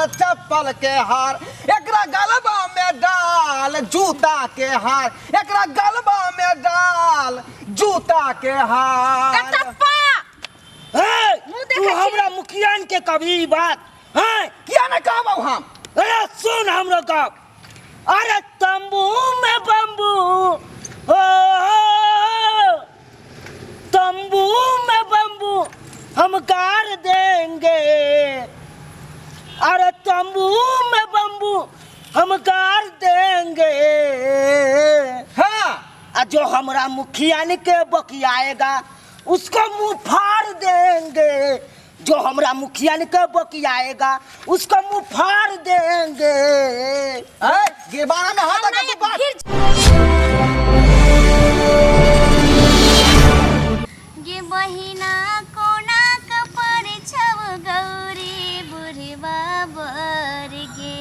डाल चप्पल के हार, एकरा गलबा में डाल जूता के हार, एकरा गलबा में डाल जूता के हार। कटप्पा हे, मुँह तू देखै छी। हमरा मुखियान के कभी ई बात हैं? किया नहीं कहबौ हम? अरे सुन हमरो गप। अरे तंबू में बम्बू हो, तंबू में बम्बू हम गाड़ देंगे। अरे तंबू में बम्बू हम गाड़ देंगे। हाँ। आ जो हमरा मुखियान के बकियाएगा उसको मुंह फाड़ देंगे। जो हमरा मुखिया ने के बकियाएगा उसको मुंह फाड़ देंगे। ए, गिरबाना में हाथ लगा तू बात। गे बहिना कोना कपर छव गौरी बुढ़वा बर गे,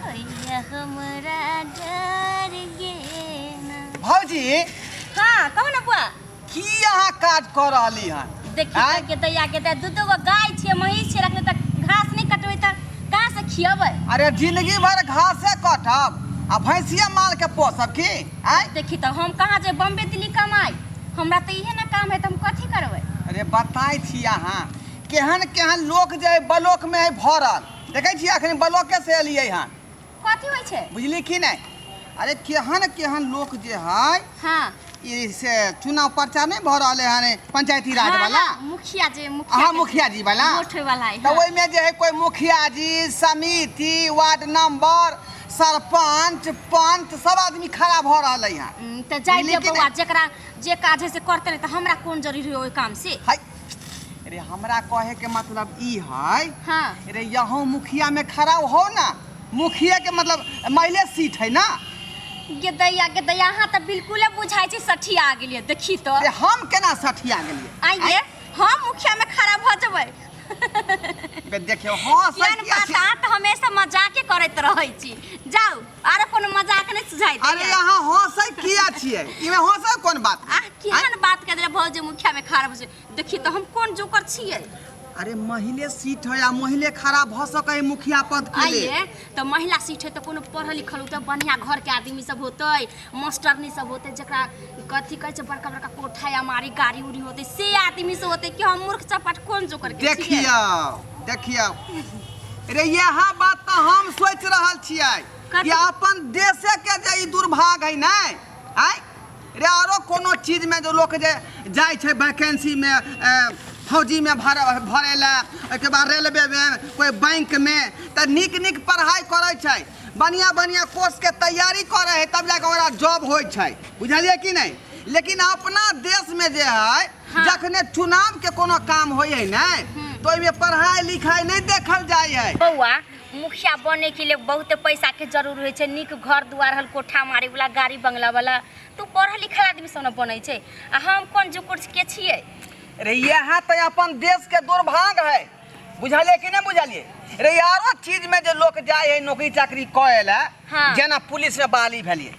होइया हमरा डर गे ना। भौजी। हाँ, कहू ना बुआ। की अहाँ काज कऽ रहली हन? देखी आँय? के दैया के दैया, दू दू गो गाय छियै, महींस छियै रखने, तऽ घास नहि कटबै तऽ कहाँ से खियबै? अरे जिंदगी भर घासे कटब आ भैंसिया माल के पोसब की? आँय? देखी तऽ हम कहाँ जे बम्बे दिल्ली कमाइ, हमरा तऽ इहे ने काम है, तऽ हम कथी करबै? अरे बताइ छी अहाँ केहन केहन लोक जे है ब्लॉक में है भरल, देखै छी अखन ब्लॉके से एलियै हन। कथी होइ छै? बुझली कि नहि? अरे केहन केहन लोक जे है ई से चुनाव प्रचार नहीं भऽ रहलै हन पंचायती राज हाँ, वाला? हाँ, मुखिया जे मुखिया हाँ, मुखिया जी वाला। वोट होय वाला है। तऽ ओहिमे जे है कोई मुखिया जी, समिति, वार्ड नंबर, सरपंच, पंच सब आदमी खड़ा भऽ रहलै हन। तऽ जाय बुझली दियौ कि बौआ, नहि? जेकरा जे काज है से करते रहे, तऽ हमरा कोन जरूरी है ओहि काम से? है अरे हमरा कहे के मतलब ई है अरे यहाँ मुखिया में खड़ा हो ना, मुखिया के मतलब महिला सीट है ना। गे दैया गे दैया, अहाँ तऽ बिल्कुले बुझाइ छै सठिया गेलियै, देखी तऽ। अरे हम केना सठिया गेलियै? आइये हम मुखिया में खड़ा भऽ जेबै। बे देखियौ, हँ, केहन सठिया बात, छी। अहाँ तऽ हमेशा मजाके करैत रहै छी। जाउ, आरो कोनो मजाक नहि सुझाइ अरे दैया। अहाँ हँसै किया छियै? इमे हँसै कोन बात? आह, केहन बात कह देले भौजी, मुखिया में खड़ा भऽ जेबै। देखी तऽ हम कोन जोकर छियै? अरे महिले सीट है आ महिले खड़ा भऽ सकै है मुखिया पद के लेल। आइए तऽ महिला सीट है तऽ कोनो पढ़ल लिखल होतै, बढ़िया घर के आदमी सब होतै, मास्टरनी सब होतै, जकरा कथी कहै छै बड़का बड़का कोठा या मारी गाड़ी उड़ी होतै से आदमी सब होतै, कि हम मूर्ख चपाट कोन जोकर के छियै? देखियौ देखियौ, रे इएह बात तऽ हम सोचि रहल छियै कथी? कि अपन देशे के जे ई दुर्भाग्य है ने। आँय रे आरो कोनो चीजमे जे लोक जे जाइ छै वैकेंसीमे, फौजीमे भर भरै लए, ओहिके बाद रेलवेमे, कोइ बैंकमे, तऽ नीक नीक पढ़ाइ करै छै, बढ़िआँ बढ़िआँ कोर्सके तैयारी करै हइ, तब जाकऽ ओकरा जॉब होइ छै, बुझलियै कि नहि? लेकिन अपना देशमे जे हइ जखने चुनावके कोनो काम होइ हइ ने तऽ ओहिमे पढ़ाइ लिखाइ नहि देखल जाइ हइ। बौआ, मुखिया बने के लिए बहुत पैसा के जरूर होइ छै, नीक घर दुआर हल, कोठा मारे वाला, गाड़ी बंगला वाला, तू पढ़ल लिखल आदमी सब ने बनै छै, आ हम कोन जुकुर के छियै? रे इएह तऽ अपन देश के दुर्भाग्य है, बुझलियै कि नहि बुझलियै? रे आरो चीज में जे लोक जाइ है नौकरी चाकरी करे लए, जेना पुलिस में बहाली भेलियै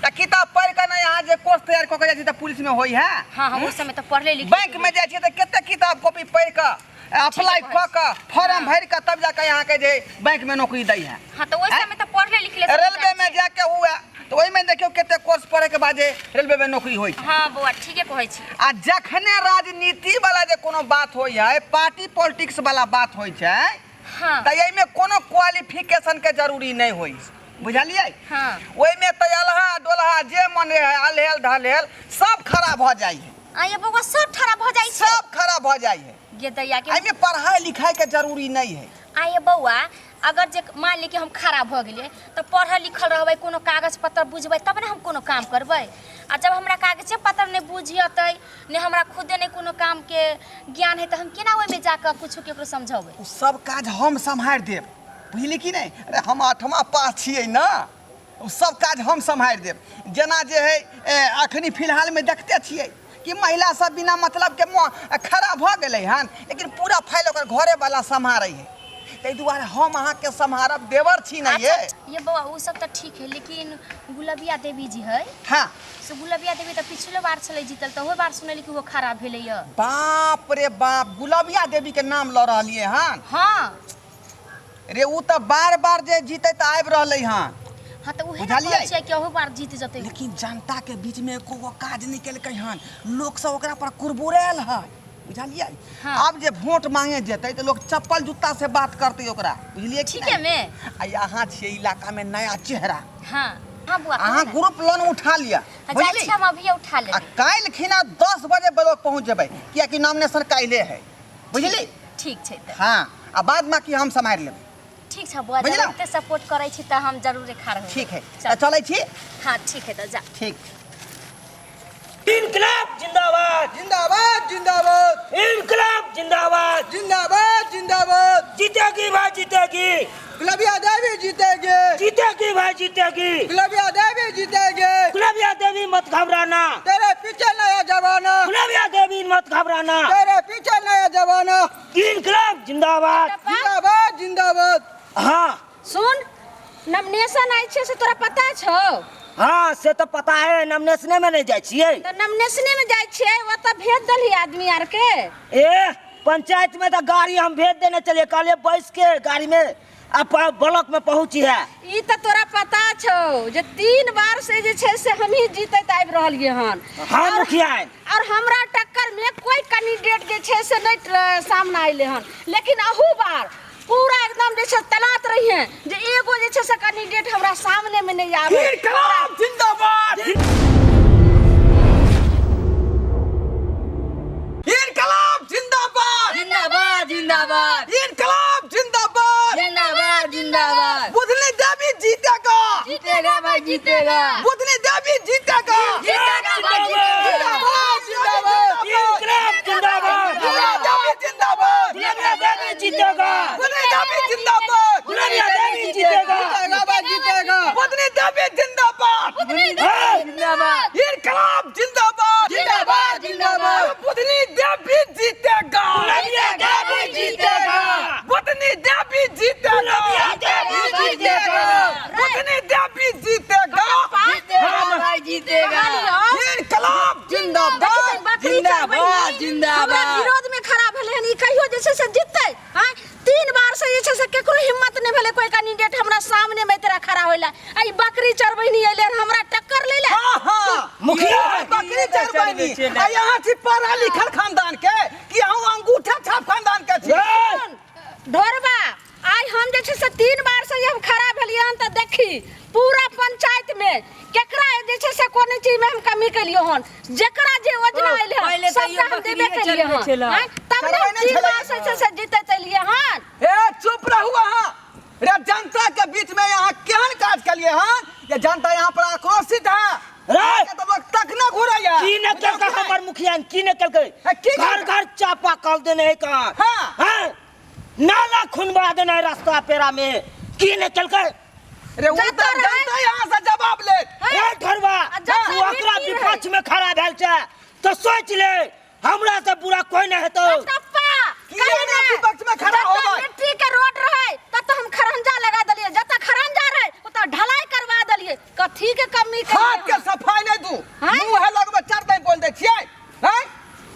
तऽ किताब पढ़ि कऽ नहि, अहाँ जे कोर्स तैयार कऽ के जाइ छी तऽ पुलिस में होइ है? हाँ, हम उस समय तऽ पढ़ले लिखले। बैंक में जाइ छियै तऽ कते किताब कॉपी पढ़ि कऽ अप्लाई कऽ कऽ फॉर्म भरि कऽ तब जाके अहाँके जे बैंक में नौकरी दै है। हाँ, तऽ ओहि समय तऽ पढ़ले लिखले सब रेलवे जाइ में छै। जाके हुए तऽ ओहिमे देखियौ कते कोर्स पढ़े के बाद जे रेलवे में नौकरी होइ छै। हाँ बौआ, ठीके कहै छी। आ जखने राजनीति वाला जे कोनो बात होइ है, पार्टी पॉलिटिक्स वाला बात होइ छै, तऽ एहिमे कोनो क्वालिफिकेशन के जरूरी नहि होइ, बुझलियै? ओहिमे तऽ अलहा डोलहा जे मन रहै, अलहेल ढलहेल सब खड़ा भऽ जाइ है। आ ये बौआ सब ठड़ा भऽ जाइ छै। सब खड़ा भऽ जाइ है। गे दैया के एहिमे पढ़ाई लिखाई के जरूरी नहीं है। आ ये बौआ, अगर जे मान ली कि हम खड़ा भऽ गेलियै तऽ पढ़ल लिखल रहबै, कोनो कागज पत्तर बुझबै तब ने हम कोनो काम करबै। आ जब हमरा कागजे पत्तर नहि बुझियतै, नहि हमरा खुदे नहि कोनो कामके ज्ञान है, तऽ हम केना ओहिमे जाकऽ किछो केकरो समझेबै? ओ सब काज हम सम्हारि देब, बुझली कि नहि? अरे हम आठमा पास छियै ने, ओ सब काज हम सम्हारि देब। जेना जे है अखनी फिलहालमे देखते छियै कि महिला सब बिना मतलब के खड़ा भऽ गेलै हन, लेकिन पूरा फाइल ओकर घरे वाला सम्हारै है, ताहि दुआरे हम अहाँके सम्हारब, देवर छी ने ये। अच्छा, ये बौआ ओ सब तऽ ठीक है, लेकिन गुलबिया देवी जी है से गुलबिया देवी तऽ पिछलो बार छलै जीतल, तऽ ओहो बार सुनली कि ओ खराब भेलै यऽ। बाप रे बाप, गुलबिया देवी के नाम लऽ रहलियै हन? हाँ। रे उ तऽ बार बार जे जीते तऽ आबि रहलै हँ। हाँ तऽ उहे ने बुझलियै? कहै छियै कि अहू बार जीत जेतै। लेकिन जनता के बीच में एको गो काज नहीं केलकै हन, लोक सब ओकरा पर कुरबुरायल है, बुझलियै? हाँ। आब जे वोट मांगे जेतै तऽ लोक चप्पल जूता से बात करतै ओकरा, बुझलियै कि ठीके नहि? में। आ यहाँ छियै इलाका में नया चेहरा। हाँ हाँ बुआ, अहाँ कहू ने। ग्रुप लोन उठा लिअ, हाँ, जाइ बुझलियै? छी हम अभिये उठा आ लेबै। काल्हि खिना 10 बजे ब्लॉक पहुँच जेबै, कियाकि नॉमिनेशन काल्हि है, बुझलियै? ठीक छै तऽ। हाँ, आ बाद बाकी हम सम्हारि लेबै। ठीक छै बुआ, जब बुझलहुँ? एते सपोर्ट करै छी तऽ हम जरूरे खड़ा होबै। ठीक है, चल। तऽ चलै छी। हाँ ठीक है, तऽ जा। ठीक। इनकलाब जिंदाबाद, जिंदाबाद जिंदाबाद, इनकलाब जिंदाबाद, जिंदाबाद जिंदाबाद। जीतेगी भाई जीतेगी, गुलबिया देवी जीतेगी, जीतेगी भाई जीतेगी, गुलबिया देवी जीतेगी। गुलबिया देवी मत घबराना, तेरे पीछे नया जमाना, गुलबिया देवी मत घबराना, तेरे पीछे नया जमाना। इनकलाब जिंदाबाद, जिंदाबाद जिंदाबाद। हाँ सुन, नॉमिनेशन आइ छै से तोरा पता छौ? हाँ से तो पता है, नॉमिनेशने में नहीं जाइ छियै। तऽ नॉमिनेशने में जाइ छियै, ओतऽ भेज देलही आदमी आर के? ए पंचायत में तो गाड़ी हम भेज देने चलिए, कहलिए बैस के गाड़ी में आ ब्लॉक में पहुंची है। ई तऽ तोरा पता छौ जे 3 बार से जे छै से हमही जीतैत आबि रहलियै हन। हाँ, मुखिया है। और हमरा टक्कर में कोई कैंडिडेट जे छै से नहीं सामना अयलै हन, लेकिन अहू बार पूरा एकदम जे छै तलात रही है जे एगो जे छै से कैंडिडेट हमरा सामने में नहीं आवे। इनकलाब जिंदाबाद, इनकलाब जिंदाबाद, जिंदाबाद जिंदाबाद, इनकलाब जिंदाबाद, जिंदाबाद जिंदाबाद। बुधनी देवी जीतेगा, जीतेगा भाई जीतेगा, बुधनी देवी जीतेगा, जीतेगा भाई जीतेगा। जिंदाबाद जिंदाबाद, इनकलाब जिंदाबाद, बुधनी देवी जिंदाबाद, गुलबिया देवी जीतेगा, बुधनी देवी जिंदाबाद, गुलबिया देवी जीतेगा, जीतेगा भाई जीतेगा, बुधनी देवी जिंदाबाद, हाँ। जिंदाबाद, इनकलाब जिंदाबाद, जिंदाबाद जिंदाबाद, बुधनी देवी जीतेगा, गुलबिया देवी जीतेगा, बुधनी देवी जीतेगा, गुलबिया देवी जीतेगा, बुधनी देवी जीतेगा, जीतेगा भाई जीतेगा। इनकलाब जिंदाबाद, बकरी चरबै जिंदाबाद, जिंदाबाद। हमरा विरोध में खड़ा भेलै हन, ई कहियो जे छै से जीततै? आँय, 3 बार से जे छै से केकरो हिम्मत नहि भेलै कोई कैंडिडेट हमरा सामने में तेरा खड़ा होइला। आ ई बकरी चरबैनी अयलै हन हमरा टक्कर लै ले। हाँ, हाँ। मुखिया। बकरी चरबैनी। आ यहाँ छी पढ़ल लिखल खानदान के कि अहूँ अंगूठा छाप खानदान के छी? ढोरबा, आइ हम जे छै से 3 बार से हम खड़ा भेलियै हन तऽ देखी पूरा पंचायत में केकरा जे छै से कोनो चीज में हम कमी केलियै हन, जेकरा जे योजना अयलै हन पहिले तऽ सबटा इहो हम देबे बकरिए केलियै चरबै हन। छलै। आँय, तब ने हम चरबै नहि 3 छलै। बार से जे छै से जीतैत एलियै हन। ए चुप रहू अहाँ। रे जनता के बीच में यहाँ केहन काज केलिए हन जे जनता यहाँ पर आक्रोशित है। रे! के तो लोग तक न घुरैया। की न केलकै हमर मुखिया, की न केलकै? हे, की घर केलकै? घर चापा कल देने है कहाँ? हाँ। हाँ? नाला खुनवा देने है रास्ता पेरा में, की न केलकै? रे उ जतऽ तऽ रहै। जनता यहाँ से जवाब ले। ए ढरवा, आ जतऽ तू ओकरा मिट्टी रहै। विपक्ष में खड़ा भेल छै तो सोच ले हमरा से बुरा कोई नहीं हेतौ। टप्पा, किया कही ने ने? विपक्ष में खड़ा जतऽ होबै? मिट्टी के रोड रहै ततऽ हम खरंजा लगा देलियै, जतऽ खरंजा रहै ओतऽ ढलाई करवा देलियै। कथी के कमी केलियै हाथ के हम? सफाई नहीं दू, हैं? मुंह है लगबे चार दिन बोल दै छियै। हैं?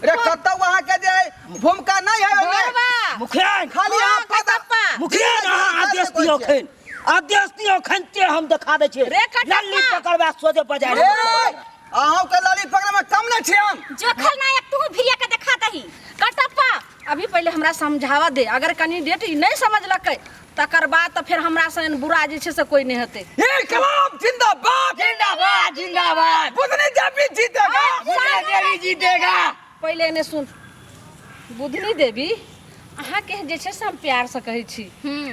रे कतौ अहाँ के जे भूमिका नहीं है ओहिमे। ढोरबा। मुखिया, खाली हाँ, अहाँ पद- कटप्पा। मुखिया अहाँ आदेश दियौ खन, आदेश दियौ खन ते हम देखा दै छियै। रे कटप्पा। लल्ली पकड़बा सोझे बजाय ए, अहूँ के लली पकड़े में कम नहीं छी हम। जोखल नायक तू भिरिया के देखा दही। कटप्पा, अभी पहले हमरा समझावा दे, अगर कैंडिडेट ई नहीं समझलकै तकर बाद तऽ फेर हमरा सन बुरा जे छै से कोई नहीं हेतै। इनकलाब जिंदाबाद, जिंदाबाद जिंदाबाद, बुधनी देवी जीतेगा, बुधनी देवी जीतेगा। पहले एने सुन बुधनी देवी, अहाँके जे छै से हम प्यार से कहै छी,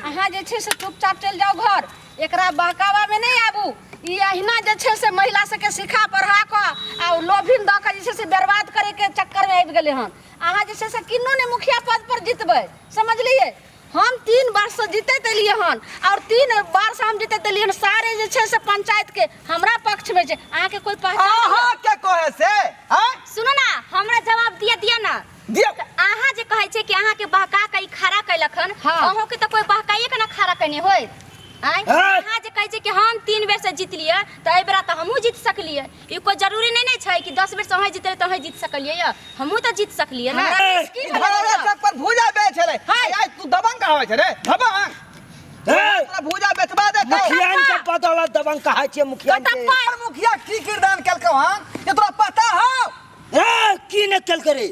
अहाँ जे छै से चुपचाप चलि जाउ घर, एकरा बहकावा में नहीं आबू। ई अहिना जे छै से महिला सबके सिखा पढ़ा कऽ आ लोभिन दऽ कऽ जे छै से बर्बाद करे के चक्कर में आबि गेलै हन। अहाँ जे छै से किन्नो नहि मुखिया पद पर जीतबै, समझलियै? हम 3 बार से जीतैत एलियै हन और 3 बार से हम जीतैत एलियै हन, सारे जे छै से पंचायत के हमरा पक्ष में छै, अहाँके कोई पहचान नहीं। अहाँ के कहे से? आँय? सुनो ना, हमरा जवाब दिया दिया ना। दिया। तऽ अहाँ जे कहै छियै कि अहाँके बहका के ई खड़ा कैलक हन, हाँ। अहूँ के तऽ कोई बहकाइए के ना खड़ा केने होय। आँय? हाँ। अहाँ जे कहै छियै कि हम 3 बेर से जीतलियै तऽ एहि बेरा तऽ हमहूँ जीत सकलियै, ई कोई जरूरी नहीं ने छै कि 10 बेर से अहाँ जीतलियै तऽ अहाँ जीत सकलियै, यऽ हमहूँ तऽ जीत सकलियै ने। हमरा ए, मुश्किल ई घरवा भेलै चौक पर भूजा बेच छलै। हाय। आइ तू दबंग कहाबै छै रे, दबंग। तोरा भूजा बेचबा देतौ। मुखियान के बदौलत दबंग कहाय छियै मुखियान के। कटप्पा मुखिया की किरदान केलकौ हन ये तोरा पता हौ? ए की ने केलकै रे,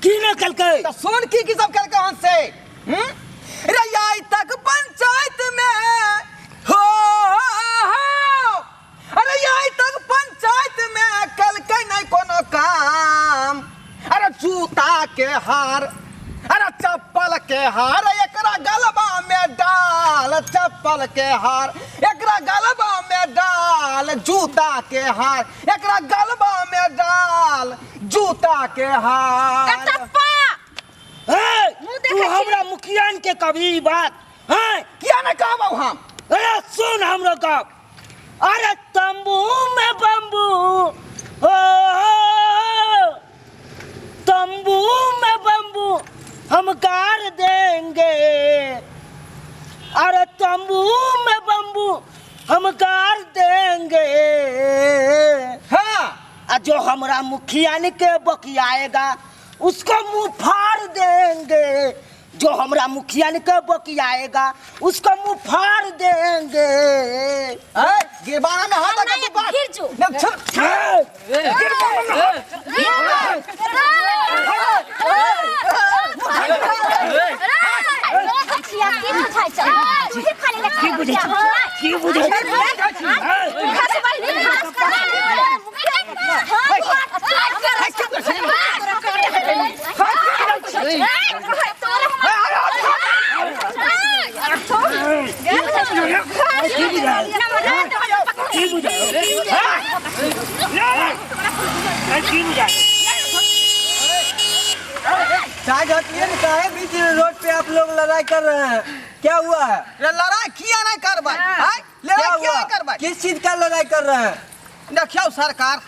की ने केलकै? त सुन की की सब केलकौ हन से। रे आइ तक पंचायत में हो, हो अरे आइ तक पंचायत में केलकै नहीं कोनो काम। अरे जूता के हार, अरे चप्पल के हार एकरा गलबा में डाल, चप्पल के हार एकरा गलबा में डाल, जूता के हार एकरा गलबा में डाल, जूता के हार। कटप्पा ए, मुंह तू देखै छी। हमरा मुखियान के कभी ई बात हैं? किया नहीं कहबौ हम? अरे सुन हमरो गप। अरे तंबू में बम्बू हो, तंबू में बम्बू हम गाड़ देंगे। अरे तंबू में बम्बू हम गाड़ देंगे। हाँ। आ जो हमरा मुखियान के बकियाएगा उसको मुंह फाड़ देंगे। जो हमरा मुखियान के बकियाएगा उसको मुंह फाड़ देंगे। ए, गिरबाना में हाथ लगा तू बात। गिर जो। नहीं, छोड़। ए, की बुझै छी? की बुझै छी? की बुझै की बुझै? चाय घटिए ने, काहे बीच रोड पे आप लोग लड़ाई कर रहे हैं? क्या हुआ है? रे लड़ाई किया नहीं करबै? आय, क्या लड़ाई किया हुआ? नहीं करबै? किस चीज का लड़ाई कर रहे हैं? देखियौ सरकार,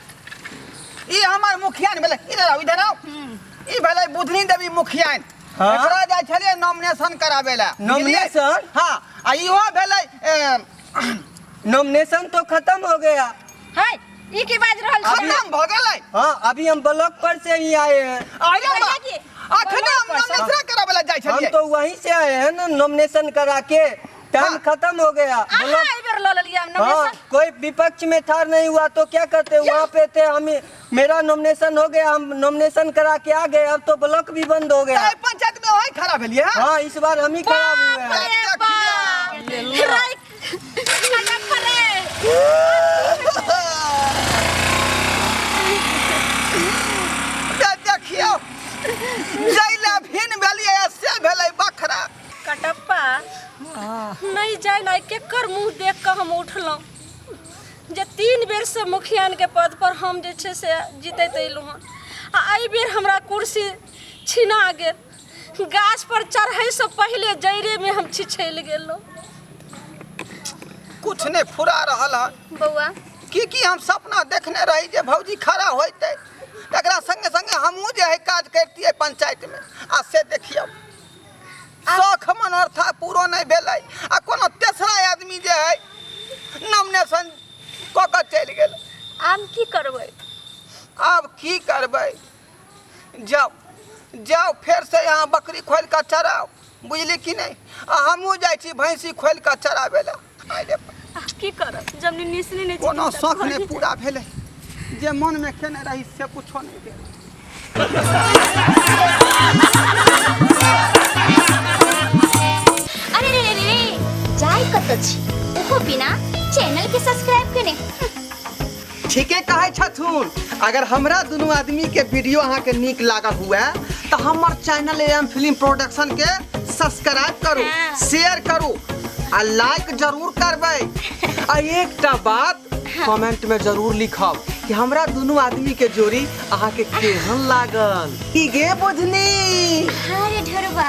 ई हमर मुखिया ने भेलै। इधर आओ, इधर आओ। ई भेलै बुधनी देवी मुखिया। हाँ। एकरा जाइ छलियै नॉमिनेशन कराबै लए। नॉमिनेशन? हाँ, आ इहो भेलै, ए, नॉमिनेशन तो खत्म हो गया। है, ई की बाज रहल छी? खत्म भऽ गेलै। हाँ, अभी हम ब्लॉक पर से ही आए हैं। अरे बा, अखने हम नॉमिनेशन कराबै लए जाइ हम छलियै। तो वहीं से आए हैं ना नॉमिनेशन करा के, टाइम हाँ। खत्म हो गया। अहाँ ब्लॉक एहि बेर लऽ लेलियै हम हाँ, नॉमिनेशन। कोई विपक्ष में ठार नहीं हुआ तो क्या करते, वहाँ पे थे हम, मेरा नॉमिनेशन हो गया, हम नॉमिनेशन करा के आ गए, अब तो ब्लॉक भी बंद हो गया। ताहि पंचायत में वही खड़ा भेलियै, हाँ? हाँ, इस बार हम ही खराब हुए हैं। बाप रे बाप। राइ- कटप्पा रे। देखियौ, जैला भिन भेलियै से भेलै बखरा। कटप्पा नहीं जाय ना केकर मुंह देख कऽ हम उठलहुँ जे 3 बेर से मुखियान के पद पर हम जे छै से जीतैत अयलहुँ हन, आ एहि बेर हमरा कुर्सी छिना गेल। गाछ पर चढ़ैसँ पहिले जड़िमे हम छिछैल गेलहुँ। कुछ नहीं फुरा रहल हन। बौआ की की हम सपना देखने रही जे भौजी खड़ा होइतै, तकरा संगे संगे हमहूँ जे है काज करतियै पंचायत में, आ से देखियौ शौख मनोरथ पूरो नहीं भेलै, आ कोनो तेसरा आदमी जे है नॉमिनेशन कऽ कऽ चलि गेल। आब की करबै? आब की करबै, जाओ जाओ फेर से यहाँ बकरी खोलि कऽ चराउ, बुझली कि नहि? आ हमहूँ जाइ छी भैंसी खोलि कऽ चराबै लए। आइ रे बा। आब की करब जब निशनी नहि कोनो शौख नहि पूरा भेलै, जे मनमे केने रही से कुछो नहि भेल। अरे रे रे रे, जाय कतऽ छी ओहो बिना चैनल के सब्सक्राइब केने। ठीके कहै छथुन, अगर हमरा दुनू आदमी के वीडियो अहाँ के नीक लागल हुए तो हमर चैनल एम फिल्म प्रोडक्शन के सब्सक्राइब करू, हाँ। शेयर करू आ लाइक जरूर करबै। आ एकटा बात कमेंट में जरूर लिखब कि हमरा दुनू आदमी के जोड़ी अहाँ के केहन लागल। की गे बुझनी? हाँ रे ढेरवा।